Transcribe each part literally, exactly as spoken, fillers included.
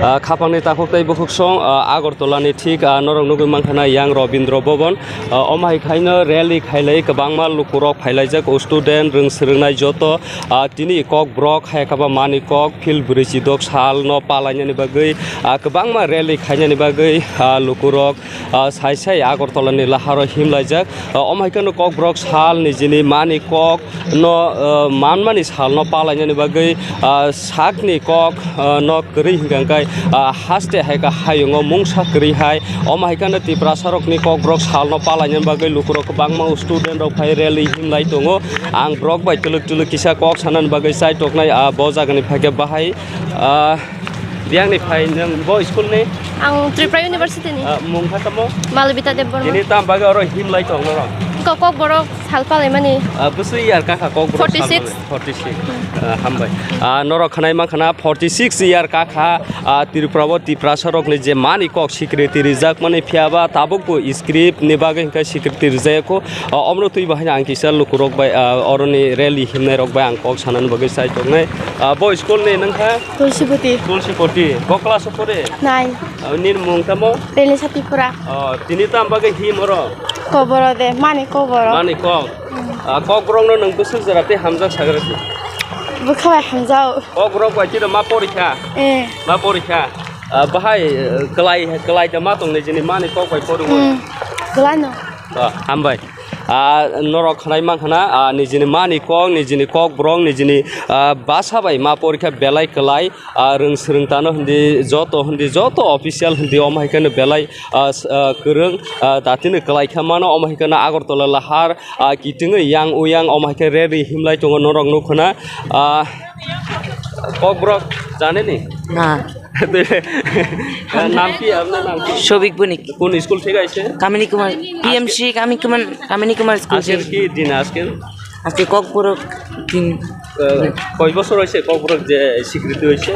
Ah, khapangni takhuk tei bukhuksong, ah, Agartala ni thik, ah, norok nugwi mankha na yang Rabindra Bhavan. Ah, omo hai khaino rally khailai kwbangma lukurok phailaijak, student, rwng swrwngnai joto, ah, tini Kokborok hai kha ba Manikok field bwrwi chidok sal no palainani bagwi, ah, kwbangma rally khainani bagwi, ah, lukurok, ah, sai sai Agartala ni laharo himlaijak. Ah, omo hai khe no Kokborok sal nijini Manikok no, ah, manmani sal no palainani bagwi, ah, sakni kok, ah, no kwrwi hwnkha khe, ah, haste hai kha hayungo mungsa kwrwi hai. Omo hai khe no Tiprasa rokni Kokborok sal no palainani bagwi lukurok kwbangma student rok phai rally himlai tongo. Ang borok bai twlwk twlwk kisa kok sanani bagwi chai toknai, ah, bo jagani phaikhe bahai, ah, Biyangni phai nwng bo school ni? Ang Tripura University ni. Ah, mung kha tamo? Malvita Debbarma. Tini tam bagwi oro himlai tong norok? Ko-, Kokborok sal palaimani. Ah, bwswi year kakha Kokborok sal forty six. Palaimani? Forty six. Ah, hambai. Ah, norok khanai mankha na forty six year kakha, ah, Tripura o Tiprasa rokni je mani kok security rijak mani phiya ba tabuk bo script ni bagwi hwnkhe security rijak kho. Ah, omro twi bahai ang kisa lukurok bai, ah, oroni rally himnai rok bai ang kok sanani bagwi chai tongnai. Ah, bo school ni nangkha? Tulsipoti. Tulsipoti. Bo class o pore? Nine. Ah, nini mung tamo? Relisa Tripura. Oh, tini tam bagwi him oro? Koboro de, mani koboro. Mani kok. Hmm. Ah, Kokborok no nwng bwswk jora tei hamjak sagra di? Bwkha bai hamjao. Kokborok bai tino ma porikha? Eh. Ma porikha. Ah, bahai, eh, kwlai, kwlai da ma tongnai jini mani kok bai porikha. Hmm. Kwlai no. Ah, hambai. Ah, norok khanai mankha na, ah, nijini mani kok, nijini Kokborok, nijini, ah, basa bai ma porikha belai kwlai, ah, rwng swrwng tano hindi joto hindi joto official hindi omo hai kheno belai, ah, s-, ah, kwrwng, ah, datino kwlai kha mano omo hai kheno Agartala lahar, ah, kitingwi yang uyang omo hai khe rally himlai tongo norok nukho na, ah, Kokborok janani? Na. নাম কি? আপনার নাম কি? শফিক বণিক। কোন স্কুল থেকে আইছেন? কামিনী কুমার, পিএমসি কামিনী কুমার, কামিনী কুমার স্কুল আজকের থেকে। কি দিন আজকের? আজকে ককবরক দিন। আহ, কয় বছর হয়েছে ককবরক যে স্বীকৃতি হয়েছে?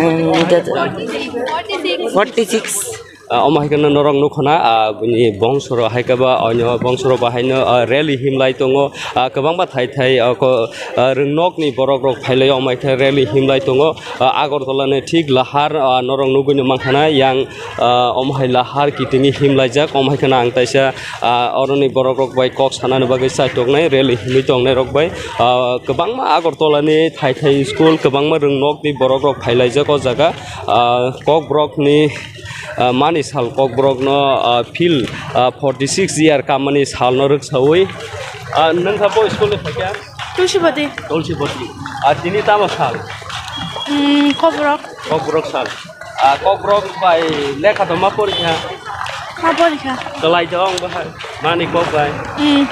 উম, এটা তো forty six. Ah, omo hai kheno norok nukho na, ah, bini bongsoro hai khe ba onyo bongsoro bahaino, ah, rally himlai tongo, ah, kwbangma thai thai, ah, ko, ah, rwngnokni borok rok phailai omo hai khe rally himlai tongo, ah, Agartala ni thik lahar, ah, norok nugwi no mankha na yang, ah, omo hai lahar kitingwi himlaijak omo hai kheno ang taisa, ah, oroni borok rok bai kok sanani bagwi chai tongnai rally himwi tongnai rok bai, ah, kwbangma Agartala ni thai thai school kwbangma rwngnokni borok rok phailaijak o jaga, ah, Kokborok ni Ah, mani sal Kokborok no, ah, field, ah, forty six year kamani sal no rwksawi. Ah, nwng kha bo school ni phaikha? Tulsibati. Tulsibati. Ah, tini tamo sal? Hmm, Kokborok. Kokborok sal. Ah, Kokborok bai lekha to ma porikha? Ma porikha. Kwlai to wng bahai. Mani kok bai. Hmm.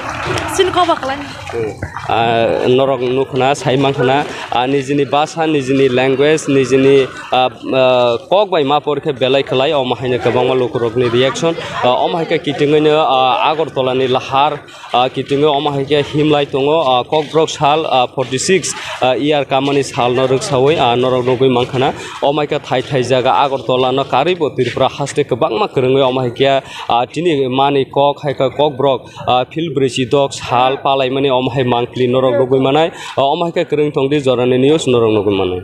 Sin kok ba kwlai. Hmm. Ah, norok nukho na, sai mankha na, ah, nijini basa, nijini language, nijini ah, ah, kok bai ma por khe belai kwlai, omo haino kwbangma lukurokni reaction, ah, omo hai khe kitingwino, ah, Agartala ni lahar, ah, kitingwi omo hai khe himlai tongo, ah, Kokborok sal, ah, forty six, ah, year kamani sal no rwksawi, ah, norok nugwi mankha na, omo hai khe thai thai jaga Agartala no karwi bo Tripura haste kwbangma kwrwngwi omo hai khe, ah, tini mani kok hai khe Kokborok, ah, field bwrwi chidok sal palaimani omo hai mangpili norok nugwi manai, ah, omo hai khe kwrwng tongdi jorani news norok nugwi manai.